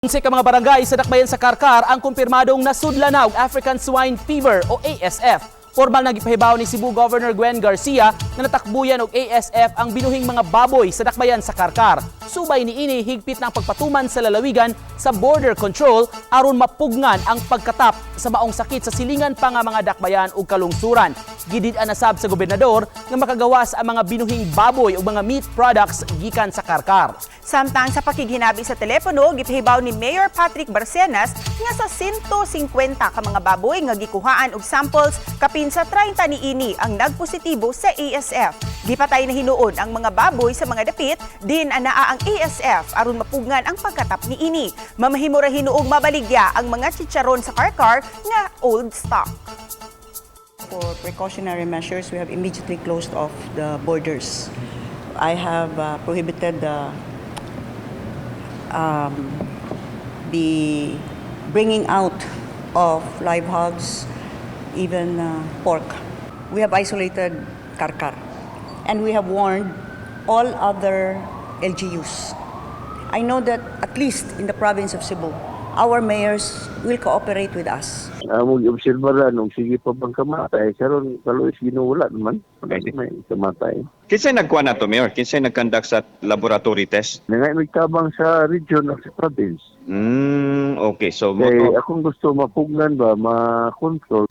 11 ka mga barangay sa dakbayan sa Carcar ang kumpirmadong nasudlan na og African Swine Fever o ASF. Formal na gipahibaw ni Cebu Governor Gwen Garcia na natakbuyan og ASF ang binuhing mga baboy sa dakbayan sa Carcar. Subay niini, higpit na ang pagpatuman sa lalawigan sa border control aron mapugngan ang pagkatap sa maong sakit sa silingan pa nga mga dakbayan ug kalungsuran. Gidid-an na sab sa gobernador nga makagawas ang mga binuhing baboy ug mga meat products gikan sa Carcar. Samtang sa pakighinabi sa telepono, gipahibaw ni Mayor Patrick Barcenas nga sa 150 ka mga baboy nga gikuhaan og samples, kapin sa 30 niini ang nagpositibo sa ASF. Gipatay na hinuon ang mga baboy sa mga dapit din anaa ang ASF aron mapugngan ang pagkatap niini. Mamahimo ra hinuong mabaligya ang mga chicharon sa Carcar nga old stock. For precautionary measures, we have immediately closed off the borders. I have prohibited the bringing out of live hogs, even pork. We have isolated Carcar and we have warned all other LGUs. I know that at least in the province of Cebu, our mayors will cooperate with us. Among giobserba ra nung sige pa bang kamatay karon, kaluoy sa Ginoo, wala naman. Wala may kamatay. Kinsay nagkuha na to, Mayor? Kinsay nag-conduct sa laboratory test? Nangay tabang sa region at sa province. Okay. So, Kay akong gusto mapugnan ba, ma-control.